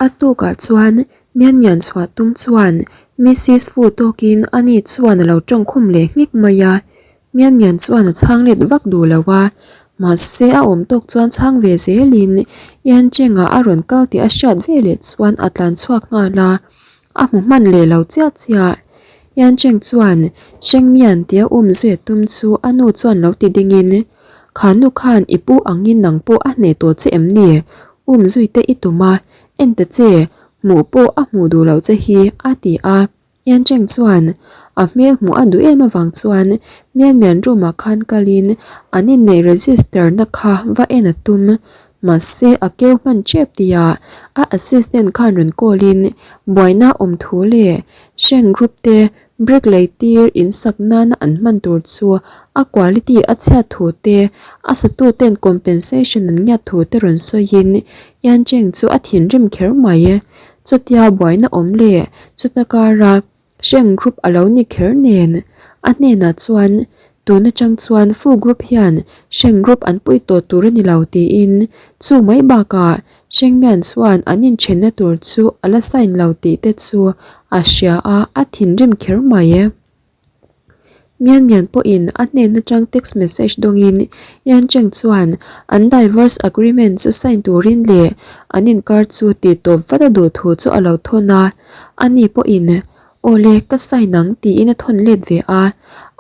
A tukah chuan Mian Mian chhuah tum chuan Missis Fu tawkin ani chuan a lo tawngkhum leh nghek mai a. Mian Mian chuan a chhang let vak duh lo a, mahse a awm tawk chuan chhang ve zelin Yan Cheng-ah a rawn kal tih a hriat veleh chuan a tlan chhuak nghal a. A hmu hman leh lo chiah chiah. Yan Cheng chuan Sheng Mian tia um zui a tum chu a nu chuan lo ti dingin, Kha nu khan i pu angin nang pawh a hneh tawh che em ni? Um zui te i tum a, en ta che, hmuh pawh a hmuh duh loh che hi, a ti a. Yan Cheng chuan a hmel hmuh a duh em avang chuan Mian Mian room ah khan kalin an inneih register na kha va en a tum. Mahse a keu hman tep tihah a assistant khan rawn call in buaina awm thu leh Sheng group te brick lei tir in sak nana an hman tur chu a quality a chhiat thu te a satu ten compensation an ngiat thu te rawn sawiin Yan Cheng chu a thinrim kher mai. Chutia buaina awm leh chuta kara Hreng group a lo ni kher nen a hnenah chuan tun atang chuan Fu group hian Hreng group an pui tawh tur a ni lo tiin chu mai bakah Hrengmian chuan an inthenna tur chu a la sign lo tih te chu a hria a, a thinrim kher mai. Mian Mian pawhin a hnen atang text message dawngin Yan Cheng chuan an divorce agreement chu sign turin leh an inkar chu tih tawp vat a duh thu chu a lo thawn a, ani pawhin Awle ka sign ang tiin a thawn let ve a,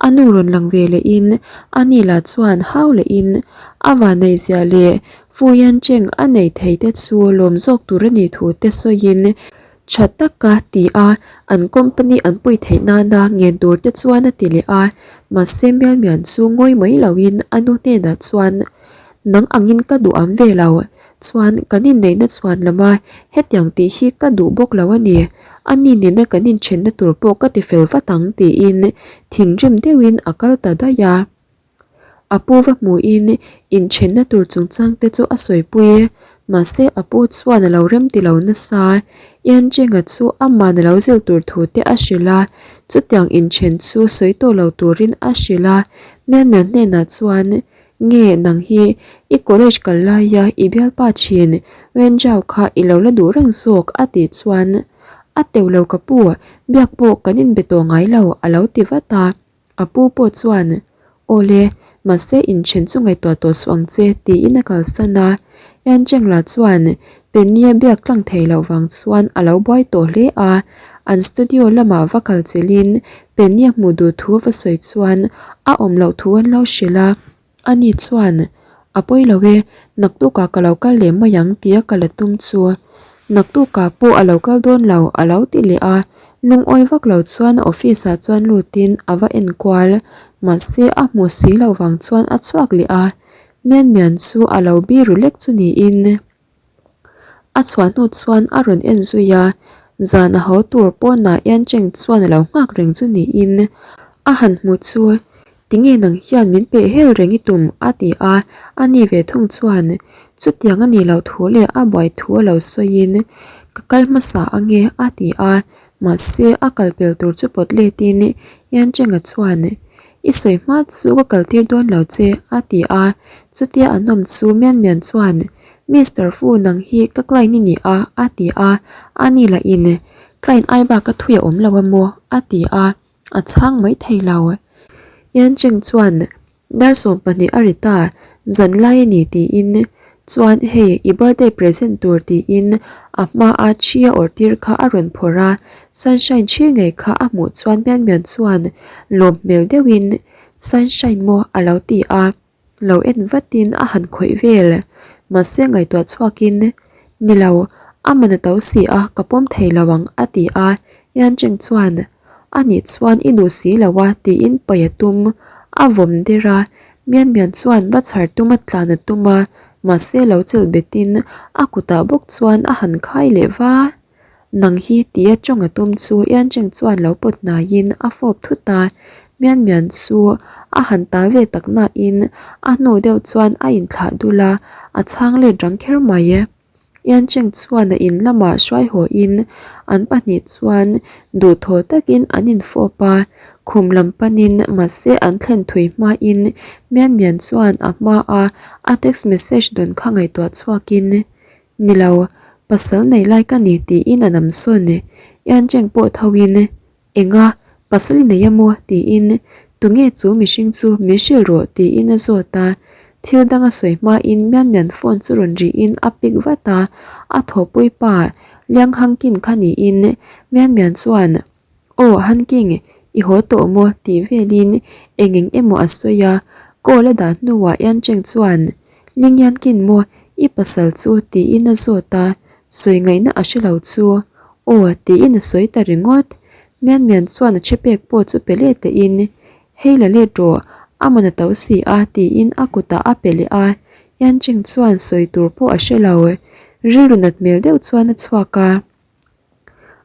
a nu rawn lang ve lehin ani lah chuan hau lehin a vanneihzia leh Fu Yan Cheng a nei thei te chu lawm zawk tur a nih thu te sawiin Tha taka ti a, an company an pui theih nana ngen tur te chuan a ti leh a, mahse Mian Mian chu ngawi mai loin a nu hnenah chuan, Nang angin ka duh am ve lo, chuan kan inneihna chhuan lama hetiang tih hi ka duh bawk lo a ni, a ni nena kan inthenna tur pawh ka ti fel vat ang tiin thinrim deuhin a kal ta daih a. A pu va hmuhin inthenna tur chungchang te chu a sawipui e, mahse a pu chuan a lo rem ti lo nasa. Iancheng-a chu aman a lo zil tur thu te a hrilh a, chutiang inthen chu sawi tawh lo turin a hrilh a. Mianmian hnenah chuan, Nge nang hi i college kal laia i bialpa thin Wenjao kha i lo la duh reng zawk a tih chuan, A teuh lo ka pu, biak pawh kan inbe tawh ngai lo a lo ti vat a. A pu pawh chuan, Awle, mahse inthen chu ngaihtuah tawh suh ang che, tiin a kalsan a. Yan Chengla chuan Penny a biak tlang thei loh vang chuan a lo buai tawh hle a. An studio lamah va kal chilhin Penny a hmuh duh thu va sawi chuan a awm loh thu an lo hrilh a. Ani chuan, A pawi lo e, naktukah ka lo kal leh mai ang tia ka la tum chu. Naktukah pawh a lo kal dawn lo a lo ti leh a, lungawi vak lo chuan a office ah chuan lutin a va en kual, mahse a hmu si loh vang chuan a chhuak leh a, Mian Mian chu a lo biru lek chu niin. A chhuah hnu chuan a rawn en zui a, zan a haw tur pawnah Yan Cheng chuan a lo nghak reng chu niin a han hmu chu tinge nang hian min peh hel reng i tum a ti a, a ni ve thung chuan chutiang a nih loh thu leh a buai thu a lo sawiin ka kal hmasa ange a ti a, mahse a kal pel tur chu pawt letin Yan Cheng-a chuan I sawi hma chu ka kal tir dawn lo che a ti a, chutia an awm chu Mian Mian chuan Mister Fu nang hi ka client i ni a a ti a, a ni lah in client ai bak a thui a awm lo a maw a ti a, a chhang mai thei lo. Yan Cheng chuan dar 12 a ri ta, zan lai a ni tiin Chuan hei i birthday present tur tiin a hma a thi a awrh tir kha a rawn phawrh a, sunshine thi ngei kha a hmuh chuan Mian Mian chuan lawm hmel deuhin sunshine maw a lo ti a, lo en vatin a han khawih vel. Mahse ngaihtuah chhuakin ni lo, a man a to si a ka pawm thei lo ang a ti a, Yan Cheng chuan a nih chuan i duh si lo a tiin paih a tum, a vawm der a, Mian Mian chuan va chhar tum a tlan a tum a, mahse lo chelh betin a kutah bawk chuan a han khai leh va. Nang hi tia tawng a tum chu Yan Cheng chuan lo pawt hnaiin a fawp thut a, Mian Mian chu a han tal ve tak nain a hnu deuh chuan a inthlah dul a, a chhang let rang kher mai. Yan Cheng chuan a in lamah hruai haw in an pahnih chuan duhthawh takin an infawp a, khum lam panin mahse an thlen thui hmain Mian Mian chuan a hmaa a text message dawn kha ngaihtuah chhuakin, Ni lo, Pasal nei lai ka ni tiin a nam sawn. Yan Cheng pawh tho in, Enga, pasal i nei a maw? tiin Tunge chu mihring chu min hrilh rawh tiin a zawt a. Thil dang a sawi hmain Mian Mian phone chu rawn rihin a pick vat a, a thawhpui pa Liang Hang Kin kha niin Mian Mian chuan Aw Hanking, i haw tawh maw? tih velin eng eng emaw a sawi a, call a dah hnuah Yan Cheng chuan Ling Yan Kin maw i pasal chu tiin a zawt a, sawi ngaihna a hre lo chu aw tiin a sawi ta ringawt. Mian Mian chuan a che pek pawh chu pe let tehin Hei la let rawh, a man a to si a tiin a kutah a pe leh a, Yan Cheng chuan sawi tur pawh a hre lo, rilru nat hmel deuh chuan a chhuak a.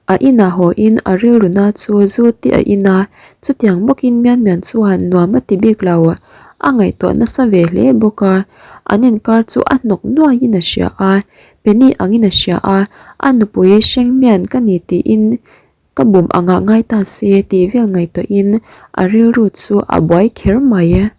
A inah haw in a rilru na chu zu te a in a, chutiang bawkin Mian Mian chuan nuam a ti bik lo, a ngaihtuah nasa ve hle bawk a, an inkar chu a hnawk nuaiin a hria a, Penny angin a hria a, a nupui hreng mian ka ni tiin ka bum angah ngai ta se tih vel ngaihtuahin a rilru chu a buai kher mai.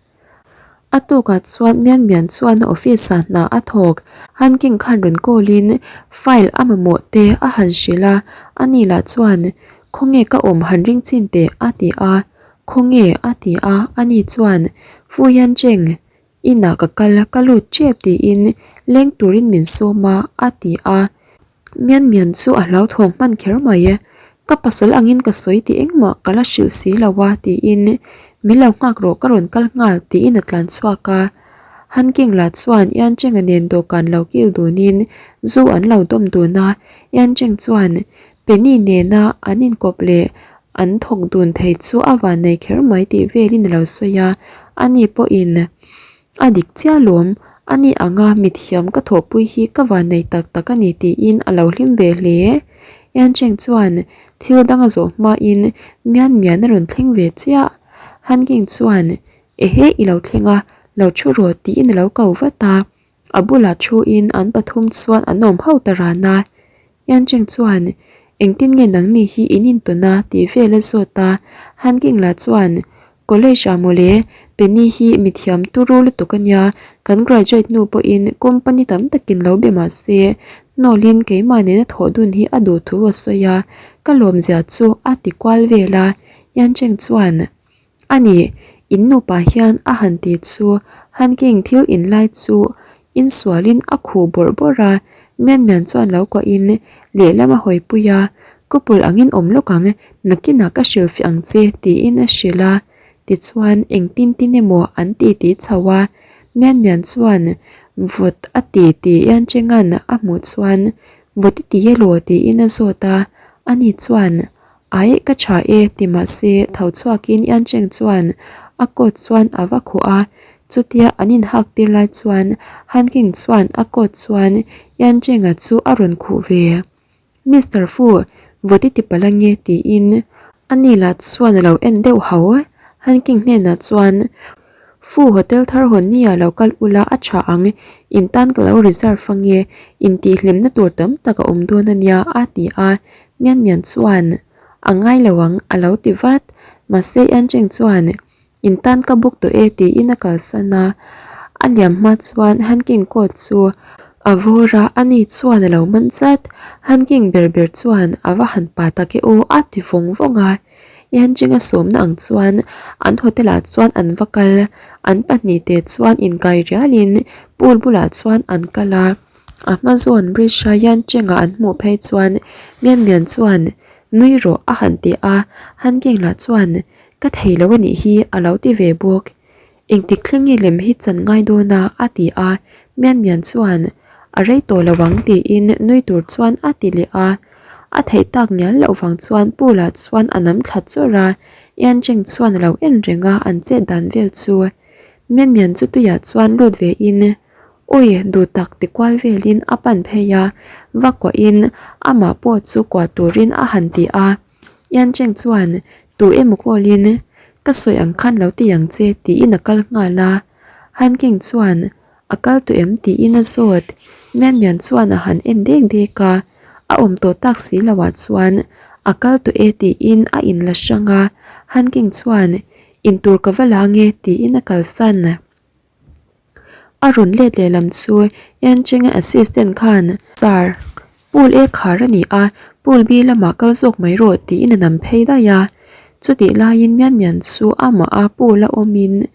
A tawkah chuan Mian Mian chuan a office ah hna a thawk. Han King khan rawn call in file a mamawh te a han hrilh a, ani lah chuan Khawnge ka awm han ring chin teh a ti a, Khawnge a ti a, ani chuan Fu Yan Cheng inah ka kal ka lut tep tiin leng turin min sawm a a ti a. Mian Mian chu a hlauthawng hman kher mai e, ka pasal angin ka sawi tih engmah ka la hrilh si lo a tiin min lo nghak rawh ka rawn kal nghal tiin a tlan chhuak a. Han King lah chuan Yan Cheng-a nen dawhkan lo kil dunin zu an lo dawm dun a, Yan Cheng chuan Penny nena an inkawp leh an thawk dun thei chu a vannei kher mai tih velin a lo sawi a, ani pawhin A dik chiah lawm, a ni anga mithiam ka thawhpui hi ka vannei tak tak a ni tiin a lo hlim ve hle. Yan Cheng chuan thil dang a zawh hmain Mian Mian a rawn thleng ve chiah. Han King chuan, Ehe i lo thleng a, lo thu rawh tiin a lo ko vat a. A bulah thuin an pathum chuan an awm ho ta ran a. Yan Cheng chuan, Engtin nge nangni hi in intawn a? tih vel a zawt a. Han King lah chuan, College ah mawle, Penny hi mithiam turu lutuk a nia, kan graduate hnu pawhin company tam takin lo be mah se, hnawlin keimah nena thawh dun hi a duh thu a sawi a, ka lawmzia chu a ti kual vel a, Yan Cheng chuan, A ni, in nupa hian a han ti chu Han King thil in lai chu insualin a khuh bawrh bawrh a, Mian Mian chuan lo kuahin lehlam a hawipui a, Couple angin awm lawk ang, nakinah ka hrilhfiah ang che tiin a hrilh a, tichuan engtin tin emaw an ti ti chho a, Mian Mian chuan vawt a ti tih Yancheng-a'n a hmuh chuan vawt i ti elaw tiin a zawt a, ani chuan Aih ka tha e ti mahse tho chhuakin Yancheng chuan a coat chuan a va khuh a, chutia an inhak tir lai chuan Han King chuan a coat chuan Yancheng-a chu a rawn khuh ve. Mister Fu, vawt i ti palh ange tiin ani lah chuan a lo en deuh hau. Han King hnenah chuan Fu hotel thar hawn ni ah lo kal ula a tha ang, in tan ka lo reserve ange, intihhlimna tur tam tak a awm dawn ania a ti a. Mian Mian chuan, A ngai lo ang, a lo ti vat. Mahse Yan Cheng chuan, In tan ka book tawh e tiin a kalsan a. A liam hma chuan Han King coat chu a vawr a, ani chuan a lo man zat. Han King ber ber chuan a va han pa tak e aw a ti vawng vawng a. Yan Cheng a sawmna ang chuan an hotel ah chuan an va kal. An pahnihte chuan inkai rialin pool bulah chuan an kal a. A hma zawn bridge a Yan Cheng-a an hmuh phei chuan Mian Mian chuan nui rawh a han ti a, Han King lah chuan ka thei lo a nih hi a lo ti ve bawk. Engtik thleng nge lem hi chan ngai dawn a a ti a, Mian Mian chuan a rei tawh lo ang tiin nui tur chuan a ti leh a. A theih tak ngial loh vang chuan pool ah chuan a nam thla chawrh a, Yan Cheng chuan a lo en reng a an chet dan vel chu. Mian Mian chu tuiah chuan lut ve in Awi, duh tak ti kual velin a pan phei a, va kuahin amah pawh chu kuah turin a han ti a. Yan Cheng chuan tu emaw kawlin ka sawi ang khan lo ti ang che tiin a kal nghal a. Han King chuan a kal tawh em tiin a zawt. Mian Mian chuan a han en dek dek a, a awm tawh tak si loah chuan a kal tawh e tiin a inla hrang a. Han King chuan intur ka va la nge tiin a kalsan. A rawn let leh lam chu Yancheng-a assistant khan, Sir, Pool A khar a ni a, Pool B lamah kal zawk mai rawh tiin a nam phei daih a. Chutih laiin Mian Mian chu amah a pool a awmin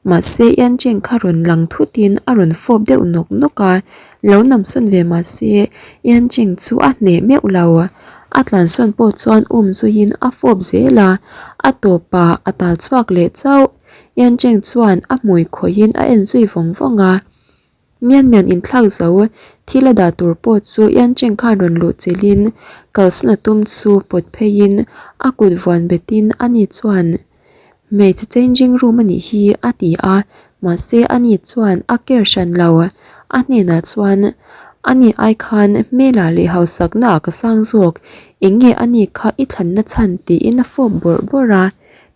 mahse Yan Cheng kha rawn lang thutin a rawn fawp deuh nawk nawk a, lo nam sawn ve mahse Yan Cheng chu a hneh meuh lo. A tlansawn pawh chuan um zuiin a fawp zel a, a tawpah a tal chhuak leh chauh. Yan Cheng chuan a hmui khawihin a en zui vawng vawng a. Mian mian inthlak zo thil a dah tur pawh chu Yan Cheng khan rawn luh chilhin kalsan a tum chu pawt pheiin a kut vuan betin ani chuan hmeichhe changing room a nih hi a ti a, mahse ani chuan a care hran lo. A hnenah chuan ani ai khan hmelah leh hausakna ah ka sang zawk, eng nge ani kha i thlanna chhan tiin a fawp bawrh bawrh a.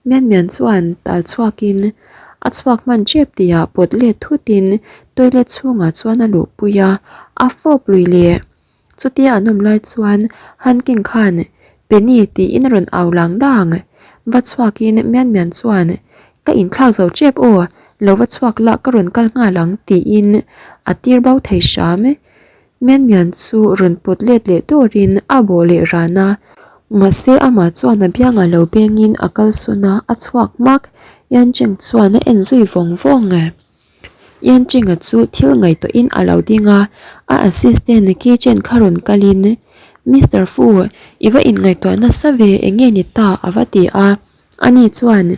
Mian mian chuan tal chhuakin a chhuak hman tep tihah pawt let thutin toilet chhungah chuan a luhpui a, a fawp lui leh. Chutia an awm lai chuan Han King khan Penny tiin a rawn au lang lang. Va chhuakin Mian mian chuan Ka inthlak zo tep aw, lo va chhuak lah ka rawn kal nghal ang tiin a tir bo thei hram. Mian mian chu rawn pawt let leh dawrin a bawh leh ran a, mahse amah chuan a biangah lo bengin a kalsawn a, a chhuak hmak. Yan Cheng chuan a en zui vawng vawng. Yan Cheng-a chu thil ngaihtuahin a lo ding a, a assistant Ki Chen kha rawn kalin, Mister Fu, i va inngaihtuah nasa ve, eng nge ni ta? a va ti a. Ani chuan,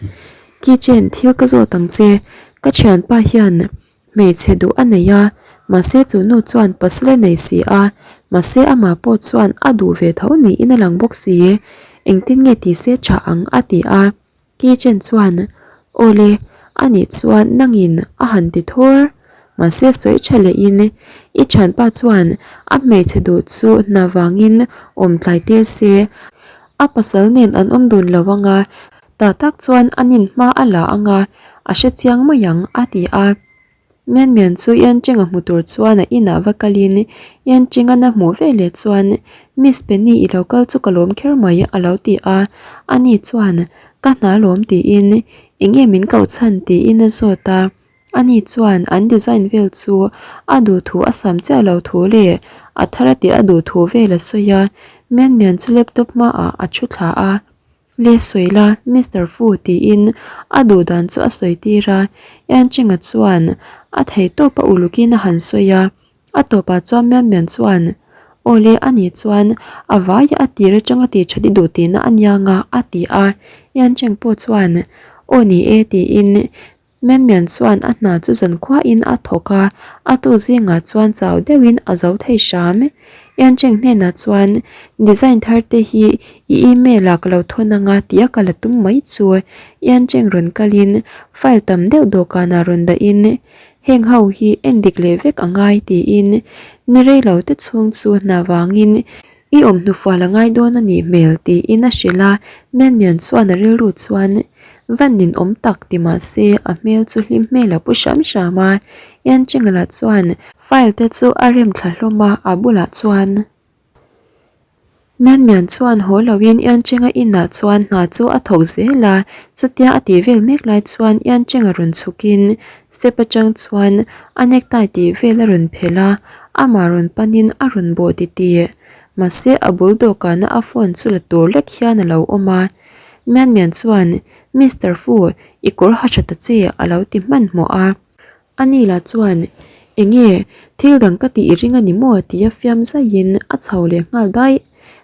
Ki Chen, thil ka zawt ang che, ka thianpa hian Hmeichhe duh a nei a, mahse chu nu chuan pasal a nei si a, mahse amah pawh chuan a duh ve tho niin a lang bawk si. Engtin nge ti se tha ang a ti a. Kitchen chuan, Awle, anih chuan nangin a han ti thur. Mahse sawi tha lehin i thianpa chuan a hmeichhe duh chu hna vangin awm tlai tir se, a pasal nen an awm dun lo anga, Tah tak chuan a nin hma a la ang a, a hre chiang mai ang, a ti a. Mian Mian chu Yan Cheng-a hmu tur chuan a inah va kalin Yan Cheng-an a hmuh ve leh chuan, Miss Penny i lo kal chu ka lawm kher mai, a lo ti a. Ani chuan, Ka hna lawm tiin, eng nge min koh chhan tiin a zawt a. Ani chuan an design vel chu a duh thu a sam chiah lo thu leh a thar a tih a duh thu vel a sawi a. Mian Mian chu laptop hmaah a thu thla a. Le sawi la, Mister Fu tiin a duh dan chu a sawi tir a, Yan Cheng-a chuan a thei tawp a ulukin a han sawi a, a tawpah chuan Mian Mian chuan, Aw le, ani chuan a vaia a tir atanga tih that i duh tihna a nia nga, a ti a, Yan Cheng pawh chuan, Aw ni e tiin Mian Mian chuan a hna chu zankhuain a thawk a, a tu zingah chuan chau deuhin a zo thei hram. Yan Cheng hnenah chuan design thar te hi i email ah ka lo thawn anga tia ka la tum mai chu Yan Cheng rawn kalin file tam deuh dawhkanah rawn dahin heng ho hi en dik leh vek a ngai tiin ni rei lo te chhung chu hna vangin I awm hnufual a ngai dawn a nih hmel tiin a hrilh a, Mian Mian chuan a rilru chuan van nin awm tak ti mah se a hmel chu hlim hmel a pu hram hram a, Yan Chengala chuan file te chu a rem thla hlawm a, a bulah chuan Mian Mian chuan haw loin Yan Chenga inah chuan hna chu a thawk zel a, chutia a tih vel mek lai chuan Yan Chenga rawn chhukin step atang chuan a necktie tih vel a rawn phelh a, Amah rawn panin a rawn bawh titih. Mahse a bul dawhkana a phone chu la tur lek hian a lo awm a. Mian Mian chuan, Mister Fu, i kawr ha tha ta che a lo ti hmanhmawh a. Ani lah chuan, Enge, thil dang ka tih i ring a ni maw? tia fiam zaiin a chho leh nghal daih.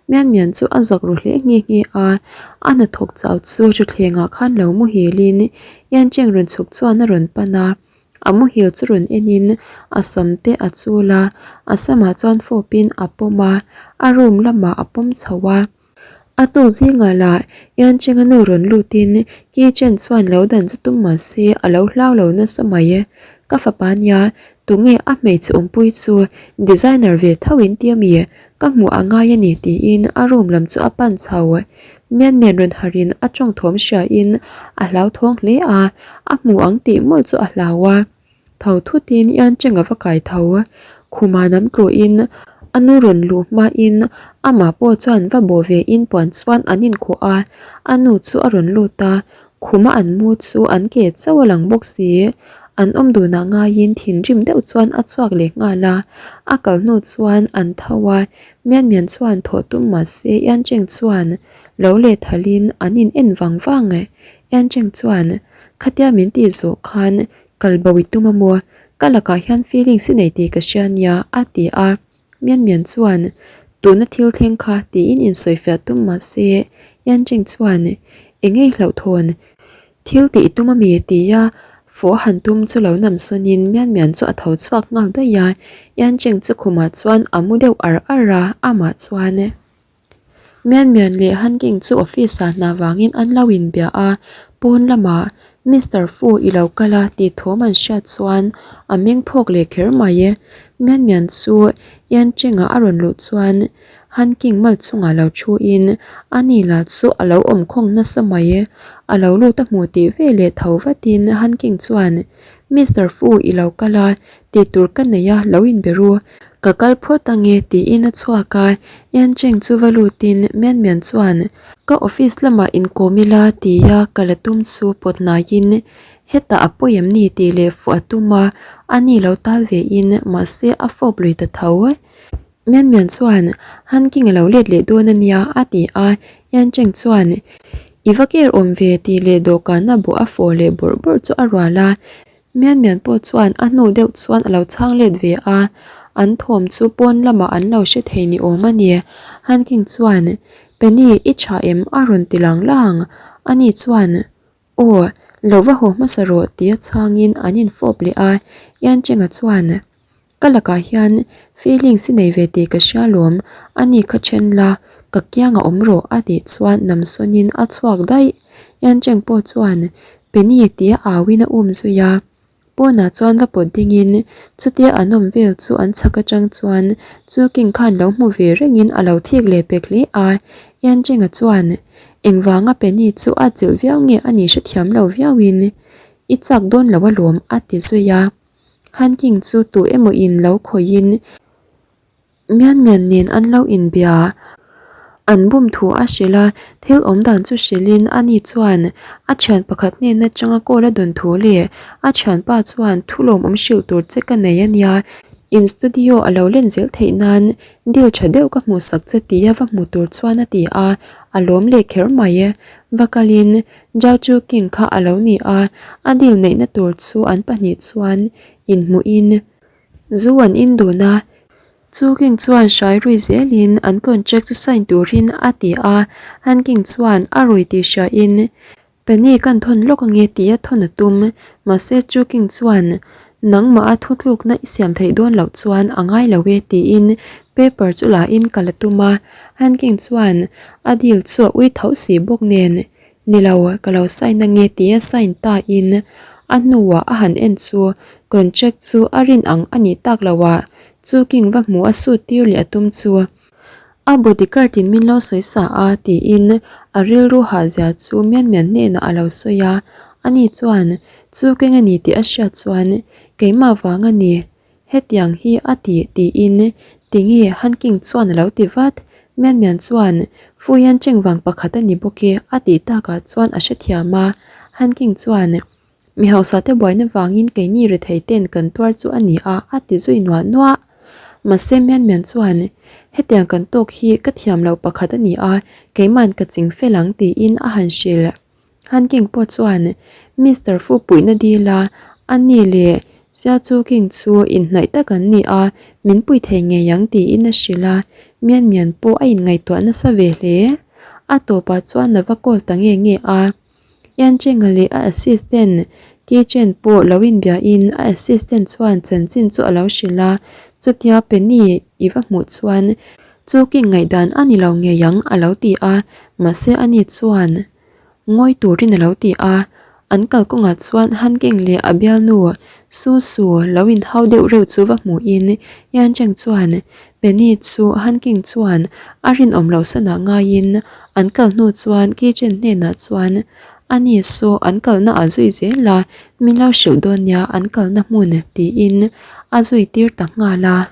Mian Mian chu a zak ru hle nghe nghe a. A hnathawk chau chu thutthlengah khan lo muhilin Yan Cheng rawn chhuk chuan a rawn pan a. A muhil chu rawn enin a sam te a chul a, a samah chuan fawpin a pawm a, a room lamah a pawm chho a. A tuk zingah lah Yancheng-a nu rawn lutin kitchen chuan lo dan chu tum mah se a lo hlau lo nasa mai e. Ka fapa nia, tunge a hmeichhe awmpui chu designer ve tho in ti ami? Ka hmuh a ngai a ni tiin a room lam chu a pan chho. Mian mian rawn harhin a tawng thawm hriain a hlauthawng hle a, a hmu ang tih mawlh chu a hlau a. Tho thutin Yancheng a va kai tho. Khuma nam tluhin a nu rawn luh hmain amah pawh chuan va bawh vein puan chuan an inkhuh a, a nu chu a rawn lut a, khuma an mu chu an ke chauh a lang bawk si. An awm dunah ngaiin thinrim deuh chuan a chhuak leh nghal a, a kal hnu chuan an tho a, Mian Mian chuan thawh tum mah se Yan Cheng chuan lo leh thalin an in en vang vang. Yan Cheng chuan, Khatia min tih zawh khan kal bo i tum a maw? Ka lakah hian feelings i nei tih ka hria nia, a ti a. Mian Mian chuan, Tuna thil thleng kha tiin insawifiah tum mah se, Yan Cheng chuan, Eng ei hlauhthawn? Thil tih i tum a mi? tia fawh a han tum chu lo nam sawnin Mian Mian chu a tho chhuak nghal daih a, Yan Cheng chu khumah chuan a mu deuh ar ar a, amah chuan, Mian Mian leh Han King chu office ah hna vangin an lo inbia a, pawn lamah Mister Fu i lo kal a tih thawm an hriat chuan a meng phawk leh kher mai e. Mian Mian chu Yan Cheng ah a rawn luh chuan Han King mal chungah lo thu in a ni lah chu a lo awm khawng nasa mai e. A lo lut a hmu tih ve leh tho vatin Han King chuan Mister Fu i lo kal a tih tur ka nei a lo inbe ru. Ka kal phawt ange tiin a chhuak a, Yan Cheng chu va lutin Mian Mian chuan ka office lamah inkawm ila tia ka la tum chu pawt hnaiin hetah a pawi em ni tih leh fuh a tum a, a ni lo tal ve in mahse a fawp lui ta tho. Mian Mian chuan Han King a lo let leh dawn a nia a ti a, Yan Cheng chuan i va ker awm ve tih leh dawhkana bawh a fawh leh bawrh bawrh chu a rual a, Mian Mian pawh chuan a hnu deuh chuan a lo chhang let ve a, an thawm chu pawn lamah an lo hre thei ni awm a ni. Han King chuan, Penny, i tha em? a rawn ti lang lang. Ani chuan, Aw, lo va haw hmasa rawh tia chhangin an infawp leh a. Yan Chenga chuan, Ka lakah hian feelings i nei ve tih ka hria lawm, a ni kha then la, ka kiang a awm rawh a tih chuan namsawnin a chhuak daih. Yan Cheng pawh chuan Penny tia auin a um zui a, pawnah chuan va pawt dingin chutia an awm vel chu an chhak atang chuan chu king khan lo hmu ve rengin a lo thik leh pek hle a. Yan Chenga chuan engvanga Penny chu a chilh viau nge a nih hrethiam lo viauin i chak dawn lo alawm a ti zui a. Han King chu tu emaw in lo khawihin Mian Mian nen an lo inbia. An bum thu a hrilh a, thil awm dan chu hrilhin ani chuan a thian pakhat hnen atanga call a dawn thu leh a thianpa chuan thu lawmawm hrilh tur che ka nei a nia, in studio a lo len zel theih nan deal tha deuh ka hmuhsak che tia va hmu tur chuan a ti a, a lawm leh kher mai. Va kalin Zhao Chu King kha a lo ni a, a deal neihna tur chu an pahnih chuan inhmuhin zu an in dun a. Chu King chuan hrai rui zelin an contract chu sign turin a ti a, Han King chuan a rui tih hriain Penny kan thawn lawk ange tia thawn a tum, mahse Chu King chuan nangmah a thutlukna i siam theih dawn loh chuan a ngai lo e tiin paper chu la in kal a tum a, Han King chuan a deal chu a ui tho si bawk nen Ni lo, ka lo sign ange tia sign ta in a hnuah a han en chu contract chu a rin ang a nih tak lo a, chu king va hmu a suit tir leh a tum chu a bodyguard in min lo sawi sa a tiin a rilru hah zia chu mian mian hnenah a lo sawi a, ani chuan chu keng a ni tih a hriat chuan keimah vang a ni. Hetiang hi a ti tiin tinge Han King chuan a lo ti vat. Mian Mian chuan Fu Yan Cheng vang pakhat a ni bawk e a tih takah chuan a hrethiam a. Han King chuan Mi hausa te buaina vangin keini rethei ten kan tuar chu a ni a a ti zui nuah nuah. Mahse Mian Mian chuan Hetiang kan tawk hi ka thiam loh pakhat a ni a, keiman ka ching fel ang tiin a han hrilh. Han King pawh chuan Mister Fu puihna dil a, a ni leh Xia Chu King chu inhnaih tak an ni a, min pui thei ngei ang tiin a hrilh a, Mian Mian pawh a inngaihtuah nasa ve hle. A tawpah chuan a va call ta nge nge a, Yan Chenga leh a assistant Ki Chen pawh lo inbiahin a assistant chuan chanchin chu a lo hrilh a, chutia Penny i va hmuh chuan Chu King ngaihdan a ni lo ngei ang a lo ti a, mahse ani chuan ngawi turin a lo ti a. An kalkawngah chuan Han King leh a bialnu Su Su lo inhau deuh reuh chu va hmuhin Yan Cheng chuan Penny chu Han King chuan a rinawm loh sanah ngaiin an kal hnu chuan Ki Chen hnenah chuan ani saw an kalna a zui zel a, min lo hrilh dawn nia an kalna hmun tiin a zui tir ta nghal a.